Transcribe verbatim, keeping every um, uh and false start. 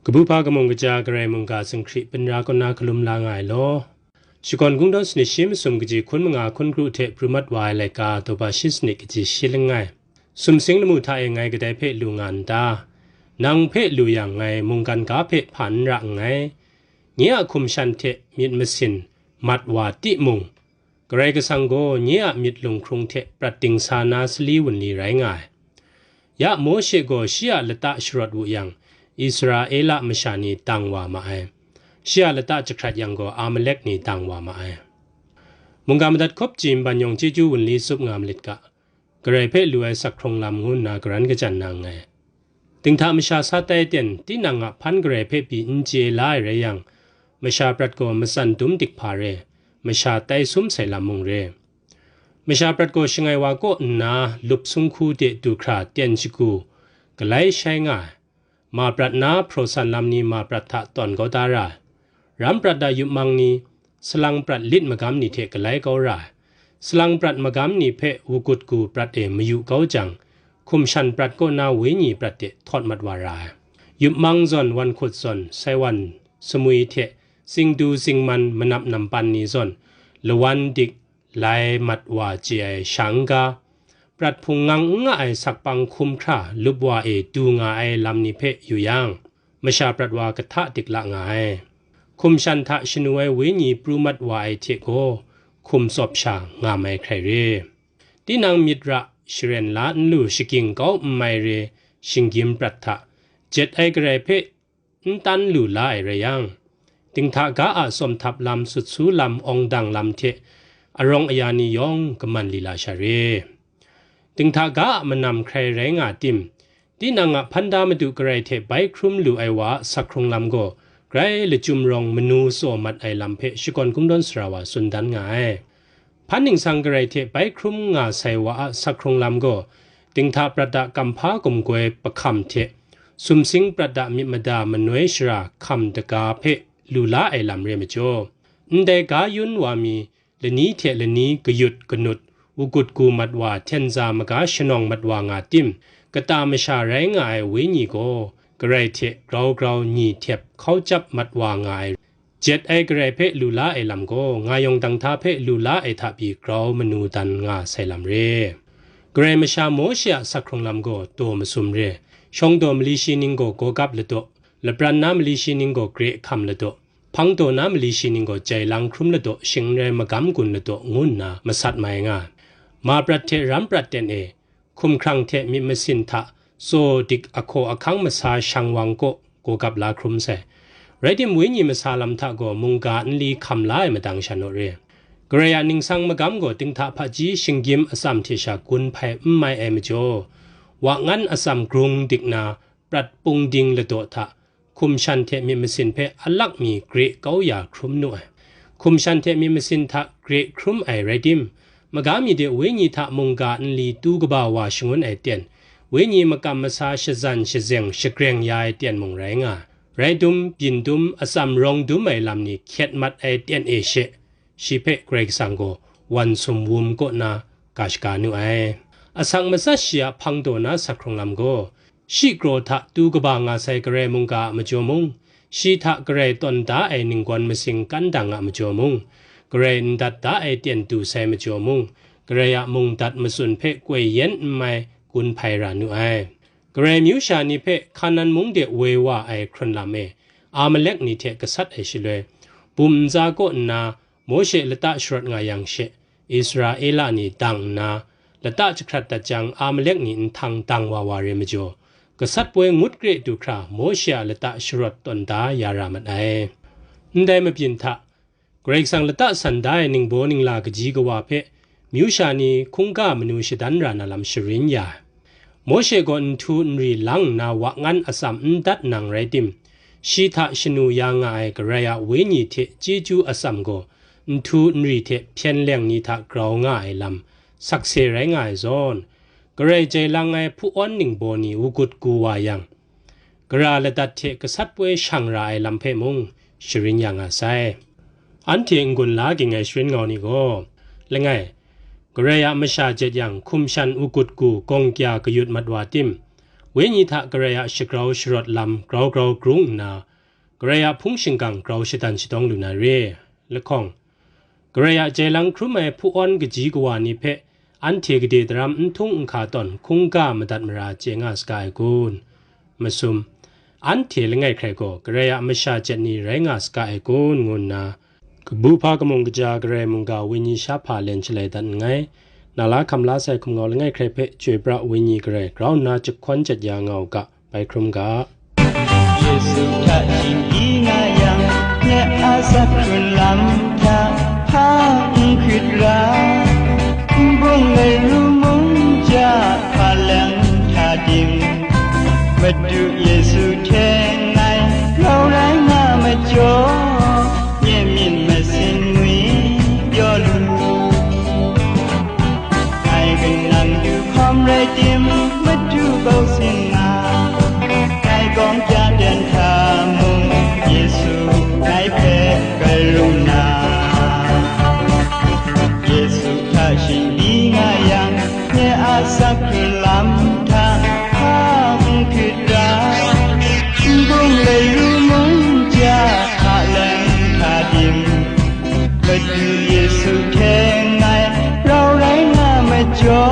Kabu hpa kamung kaja Karai mungga zinghkri byin ra kaw na hkalum la nga ai law, shakawn kungdawn sanit shi masum kaji hkun manga hkun kru hte pru mat wa ai laika daw ba shi sanit kaji shi langai. Sumsing lamu hta e ngai kadai hpe lu nga n ta? Nang hpe lu yang ngai mungkan ga hpe hpa n ra nngai. Nye a hkum shan hte myit masin mat wa timung, Karai Kasang gaw nye a myit lunghkrung hte prat dingsa na sali wunli rai nga ai. Ya Mawshe gaw shi a lata sharawt wu yang, Israela masha ni dang wa ma ai. Shi a lata jahkrat yang gaw Amalek ni dang wa ma ai. Mungga madat hkawp ji nban yawng chyeju wunli tsup nga malit ga, Karai hpe lu ai sak hkrung lam ngu nna karan kajan na nngai. Dinghta masha sa tai ten, tinang a hpan Karai hpe pyi n chye la ai rai yang, masha prat gaw matsan dum dik hpa re, masha tai sum sai lam mung re. Masha prat gaw shangai wa kaw nna lup sung hku de du hkra ten shagu, galai shai nga ai. Ma prat na hpraw san lam ni ma prat hta tawn kau da ra ai. Ram prat a yup mang ni, salang prat lit magam ni hte galai kau ra ai. Salang prat magam ni hpe wugut gu prat e mayu kau jang, hkum shan prat kaw na wenyi prat de htawt mat wa ra ai. Yup mang zawn, wan hkut zawn, saiwan samwi hte, singdu singman manap nampan ni zawn, lawan dik, lai mat wa chye ai sha n-ga, prat hpung ngang n nga ai sakpang hkum hkra lup wa e du nga ai lam ni hpe yu yang, masha prat wa kahta dik la nga ai. Hkum shan hta shanu ai wenyi pru mat wa ai hte gaw, hkum tsawp sha nga mai hkrai re. Tinang myit ra sharen la n lu shagying kau n mai re, shinggyim prat hta, jet ai Karai hpe n tan lu la ai rai yang, dinghta ga a tsawm htap lam, sut su lam, awng dang lam hte arawng aya ni yawng kaman li la sha re. Dinghta ga a manam hkrai rai nga tim, tinang a hpan da Madu Karai hte bai hkrum lu ai wa a sak hkrung lam gaw, grai lachyum rawng manu tsaw mat ai lam hpe shakawn kungdawn sara wa tsun dan nga ai. Hpan ningsang Karai hte bai hkrum nga sai wa a sak hkrung lam gaw, dinghta prat a kamhpa gumgoi pahkam hte, sumsing prat a myit mada manoi shara hkam daga hpe lu la ai lam re majaw, ndai ga yun wa mi, lani hte lani kayut kanut, wugut gu mat wa, hten za maga shanawng mat wa nga tim, kata masha rai nga ai wenyi gaw, Karai hte grau grau nyi htep hkau chyap mat wa nga ai, jet ai Karai hpe lu la ai lam gaw, nga yawng dang hta hpe lu la ai hta pyi grau manu dan nga sai lam re. Karai masha Mawshe a sak hkrung lam gaw, daw masum re. Shawng daw mali shi ning gaw, gawgap ladaw, lapran na mali shi ning gaw, gre hkam ladaw, hpang daw na mali shi ning gaw, jai lang hkrum ladaw, shing n rai magam gun ladaw, ngu nna masat mai nga ai. Ma prat hte ram prat ten e, hkumhkrang hte myit masin hta tsaw dik ahkaw ahkang masa shang wang kaw, gawgap la hkrum sai. Rai tim, wenyi masa lam hta gaw mungga nli hkam la ai madang sha naw re. Karai a ningsang magam gaw dinghta hpaji shinggyim atsam hte sha gun hpai n mai ai majaw, wa ngan atsam grung dik na, prat pung ding ladaw hta, hkum shan hte myit masin hpe alak mi gre kau ya hkrum nu ai. Hkum shan hte myit masin hta gre hkrum ai rai tim, maga mi de wenyi hta mungga nli tu kaba wa shangun ai ten, wenyi makam masa shazan shazeng shagreng ya ai ten mung rai nga ai. Rai dum, byin dum, atsam rawng dum ai lam ni hkyet mat ai ten e she, shi hpe Karai Kasang gaw wan sum wum kaw na ga shaga nu ai. Asak matsat shi a hpang daw na sak hkrung lam gaw, shi kraw hta tu kaba nga sai Karai mungga a majaw mung, shi hta Karai tawn da ai ninggawn masing kan dang a majaw mung, Karai ndat da ai ten du sai majaw mung, Karai a mungdat matsun hpe koi yen n mai gun hpai ra nu ai. Karai amyu sha ni hpe Hkanan mung de woi wa ai hkrun lam e, Amalek ni hte gasat ai shaloi, bum ntsa kaw nna Mawshe lata sharawt nga yang she, Israela ni dang nna, lata jahkrat dat jang, Amalek ni nhtang dang wa wa re majaw, gasat poi ngut kre du hkra Mawshe a lata sharawt tawn da ya ra mat ai. Ndai mabyin hta, Karai Kasang lata san da ai ningbaw ningla kaji kawa hpe, myu sha ni hkungga manu shadan ra na lam sharin ya ai. Mawshe gaw nhtu nri lang nna wa ngan atsam n dat nang rai tim, shi hta shanu ya nga ai Karai a Wenyi hte chyeju atsam gaw, nhtu nri hte hpyen leng ni hta grau nga ai lam, sakse rai nga ai zawn, Karai jai lang ai hpu-awn ningbaw ni wugut gu wa yang, gara ladat hte gasat poi shang ra ai lam hpe mung sharin ya nga sai. Anhte n-gun la ging ai sharin ngau ni gaw, langai, Karai a masha jet yang, hkum shan, wugut gu, gawng kya kayut mat wa tim, Wenyi hta Karai a shagrau sharawt lam grau grau grung nna, Karai a hpung shingkang grau shadan shadawng lu na re. Lahkawng, Karai a jailang hkrum ai hpu-awn kaji kawa ni hpe anhte gade daram n htung n hka tawn hkungga madat mara chye nga saga ai kun? Masum, anhte langai hkrai gaw Karai a masha jet ni rai nga saga ai kun? Ngu nna, kabu hpa kamung kaja Karai mungga wenyi sha hpa len shalai dat nngai. Na la hkam la sai hkum ngau langai hkrai hpe chyoi pra wenyi Karai grau nna jahkawn jat ya nga u ga, bai hkrum ga. Yesu hta shingdi nga yang, nye a asak hkrun lam hta hpa n hkrit ra, n bung lai ru mung ja hpa leng hta dim, Madu Yesu hte ngai rau rai nga majaw, nye myit masin ngwi pyaw lu. Ngai kanang du hkawm rai tim, Madu bau sin nga, ngai gawng kya dan hta mung, Yesu ngai hpe gai rum na. Yesu hta shingdi nga yang, nye a asak hkrun lam hta hpa n hkrit ra, n bung lai ru mung ja hpa leng hta dim, Madu Yesu hte ngai rau rai nga majaw,